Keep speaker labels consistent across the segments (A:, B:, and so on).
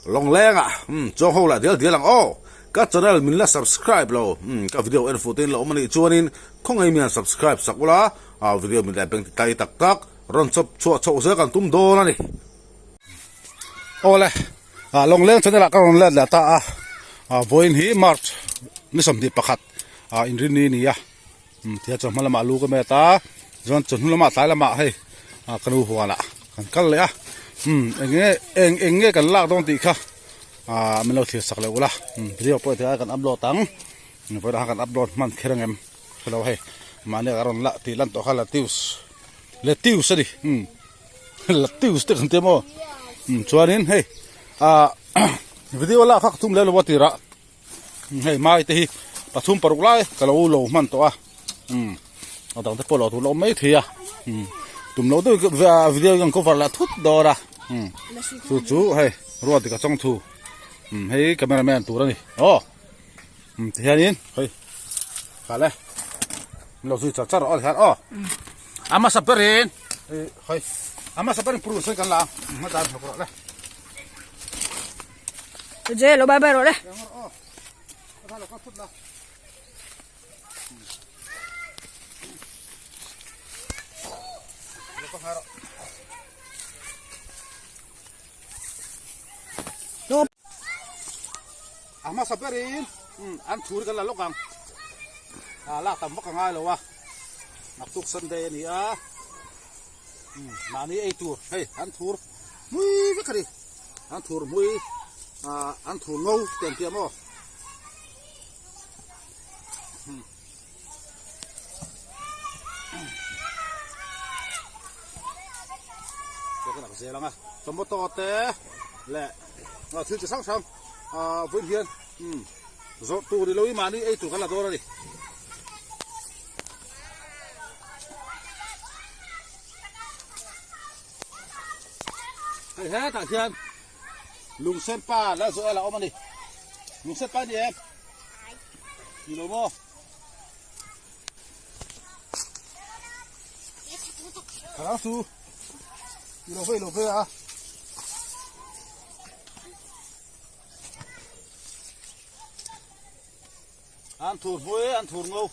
A: Lawngleng ah umm chuang ho lah dial dial ang aw. Ka channel min la subscribe lo umm ka video en fuh te in la awm a nih chuanin khawngaih mian subscribe sak ula ah video min la beng ti tai tak tak rawn chawp chhuah chhoh zel kan tum dawn a ni. Awle ah Lawngleng channel ah ka rawn let leh ta a ah vawiin hi March ni 21 ah inrinni a ni a. Tia chuan hma lamah lu ka met a chuan chawhnu lamah tlai lamah hei ah ka nu huanah kan kal leh a umm eng nge eng eng nge kan lak dawn tih kha ah min lo thlir sak leh ula video pawh hetiang kan upload ang vawilah khan kan upload hman kher ang em hrelo hei mahni a rawn la tih lan tawh kha latius latius a ni umm latius te kan tia maw chuanin hei ah video lak kha ka tum lem lo a tirah. Hei mai te hi pathum paruk lai ka lo lo hman tawh a umm a dang te pawh lo tur la awm mai thei a umm tum lo deuh video hian cover lah thut dawr a umm chu chu hei ruat dik a chawng thu umm hei camera man tur a ni aw umm ti hianin hei kha le min lo zui char char rawh aw ti hian aw a hmasa berin hei a hmasa berin purun sawi kan la ang hma dan hlawk rawh le.
B: Je lo bye bye rawh le.
A: A hmasa berin an thur kan la lawk ang a lak tam vak a ngai lo a naktuk Sunday a ni a mahni ei tur hei an thur hmui vek a ni. An thur hmui ah an thur ngo te an tia maw ka zel ang a tomato te leh thil chi hrang hrang ah vawiin hian zawrh tur ni loin mahni ei tur kan la dawn a ni. Hei hetah hian lungsen pa la zawh ela awm a ni. Lungsen pa ni em? Ni lo maw? Thlarau chu i lo vei lo ve a. An thur hmui an thur ngo.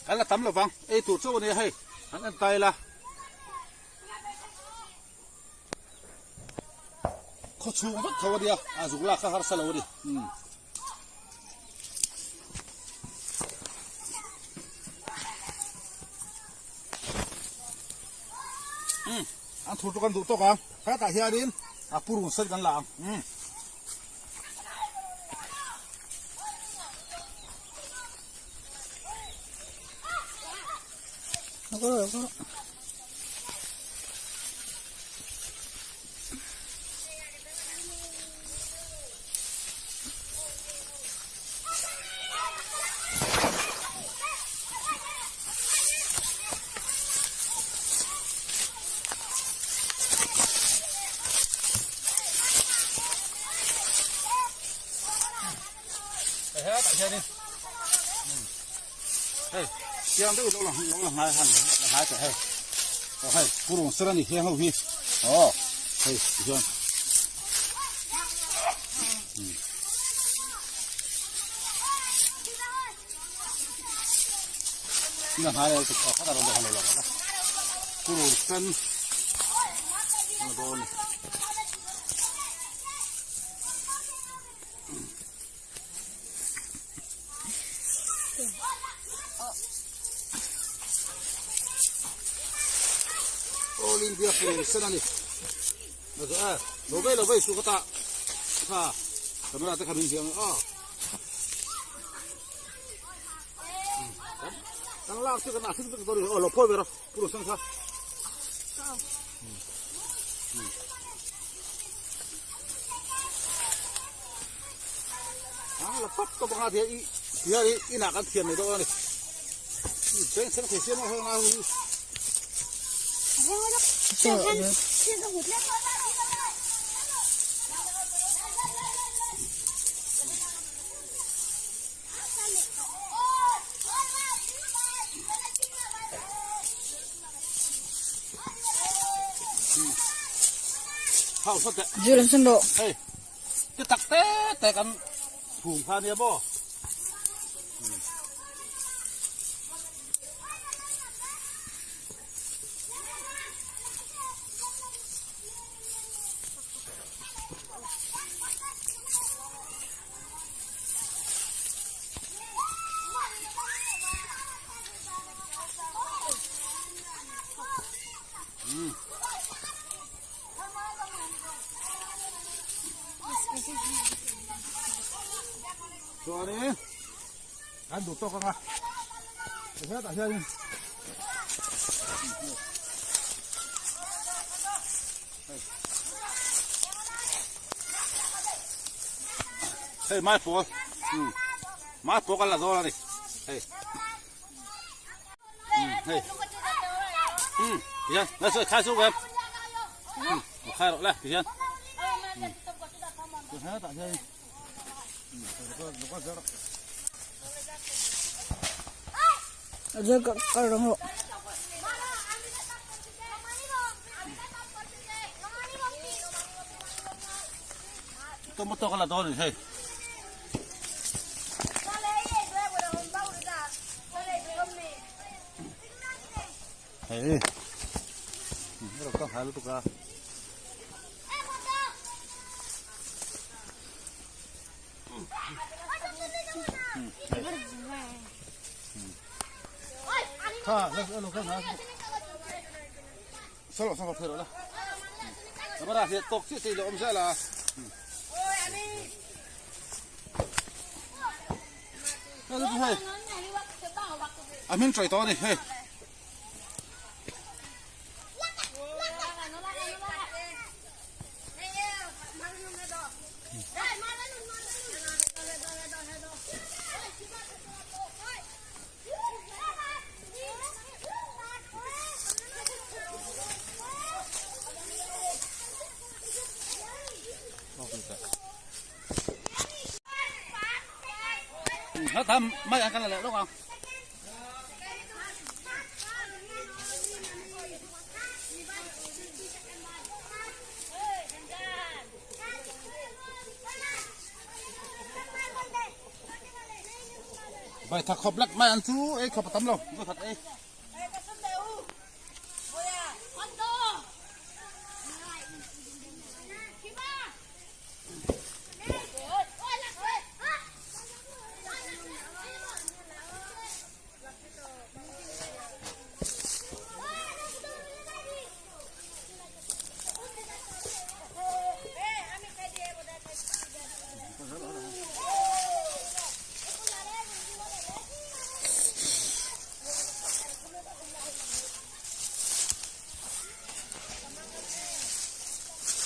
A: Kan la tam lovang ei tur chauh a nia hei an en ta ila khaw chhung vek tho a nia a zuk lak kha harsa lo a ni. An thur chu kan duh tawk ang hetah hianin a purun sen kan la ang. Hei chiang deuh lo la lo la ngai han la ngai teh hei aw hei purun sen a ni heng ho hi aw hei tihian ina ngai lo chu kha rawn deuh han lo la la purun sen a dawn ni. All India purun sen a ni. Lo vei lo vei su ka ta. Kha camera te kha min hiang a. Kan lak chu kan a thil vek dawn aw lo phawi ve rawh purun sen kha. Ang la pap tawp anga tia i tia i inah kan thiam mai dawn a ni. Beng chheng thei siam a heng a hi. Hau sawt teh.
B: Zir an sen rawh.
A: Hei, ti tak te te kan phum kha nia maw. Chuanin kan duh tawk anga hetah hianin hei mai pawl mai pawl kan la dawn a ni hei. Hei. Ừ, tihian, nai sawi khai chu em. Ừ, khai rawh le, tihian. Ừ. Hetah hian.
B: Zir ka kal rang rawh.
A: Tomato ka la dawn ni hei. Hei ro ka lutuk a. Kha, lo ka ha. Solo solo thero la. Kamara hi tok chi chi lo om zela. Hei. A min trai to ni hei. Nó thăm mấy anh cái là lẹ đúng không? Vai tha khawp lek mai an chu ei khawp a tam lo vawi khat ei.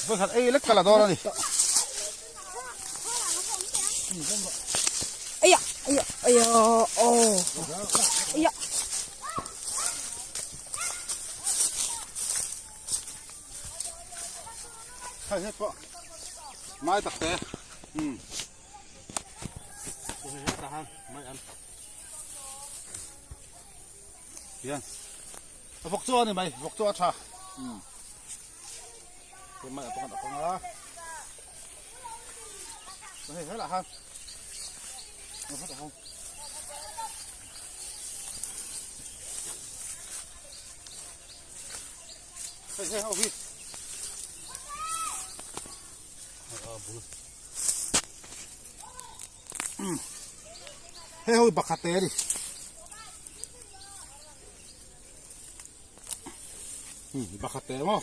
A: Vawi khat ei lek ka la dawn a ni.
B: Aya aya aya oh aya.
A: Hei het pawh mai tak te um hei hetah han mai an hian a vawk chu a ni mai vawk chu a tha um mai a pakhat a panga hei helah han hetah han. Hei hei ho hi. A bul. Hei ho pakhat te ni. Pakhat te maw.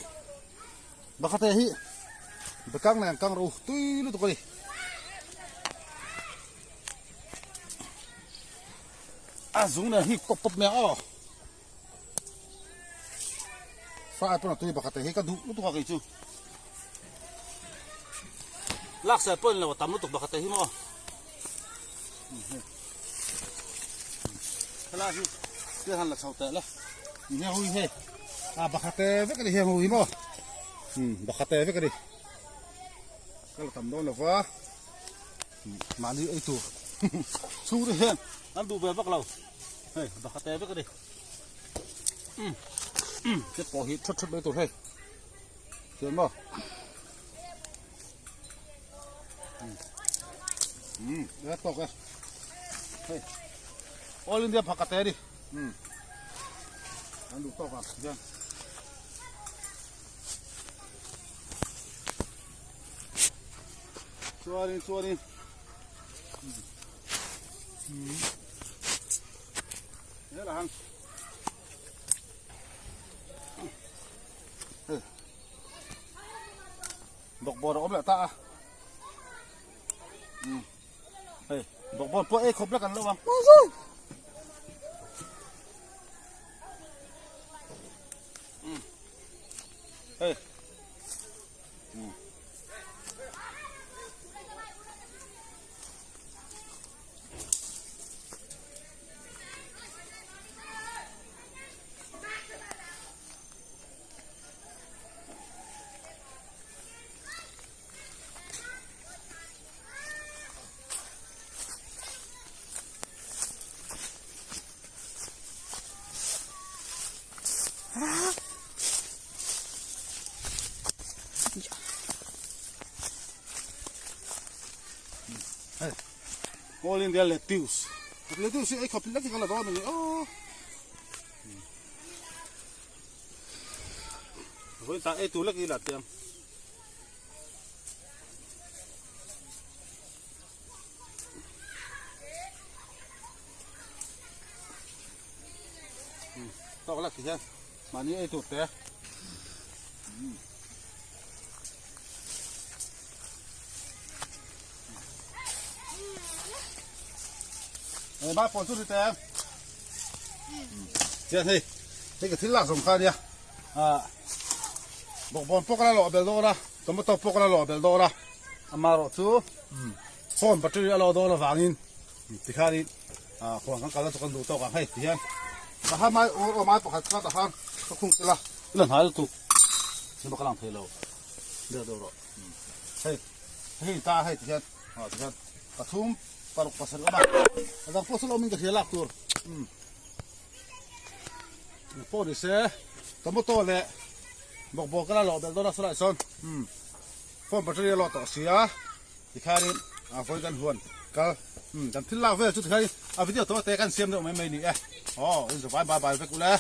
A: Pakhat te hi bekang nen kang ro tui lutuk a ni. A zung nen hi pawp pawp mai ang aw. Fry pawn a tui pakhat hi ka duh lutuk a kei chu. Lak sel pawh in lo a tam lutuk pakhat hi maw. Helai hi thil han la chho teh la. Heng hui hei a pakhat te vek a ni heng hui maw. Pakhat te vek a ni. Ka la tam dawn lo va. Mahni ei tur chhung te hian an duh ve vak lo. Hei pakhat te vek a ni. Te pawh hi thut thut mai tur hei. Thian maw? Umm a tawk e. Hei All India phakhat te a ni. Umm an duh tawk ang hian. Chuanin chuanin umm helah han hei bawkbawn a awm leh ta a. Hei bawkbawn pawh ei khawp lek an lo ang. Hei. All India lettuce. Lettuce hi ei khawp lek hi ka la dawn a ni aw. Vawiin tah ei tur lek hi la tiang. Tawk lak ti hian mahni ei tur te. Ei mai pawn chu ri te. Chian hei hei ka thil lak zawng kha ania. Ah bawkbawn pawh ka la lawh bel dawn a tomato pawh ka la lawh bel dawn a amaherawh chu phone battery a lawh dawn avangin tikhanin ah khuan kan kalna chu kan duh tawk ang hei tihian tahan mai ur awm ai pakhat kha tahan ka khung tel a i la hnai lutuk chu ka lang thei lo deuh deuh rawh hei hei ta hei tihian ah tihian pathum paruk pasarih awm a a dang pawh chu la awmin ka hria lak tur. Pawh ni se tomato leh bawkbawn ka la lawh belh dawn a saw lai sawn umm phone battery a lawh tawh si a tikhanin a vawi kan huan kal umm kan thil lak vel chu tikhanin a video tawh te kan siam deuh mai mai ni e aw in zawh vai bai bai vek ule.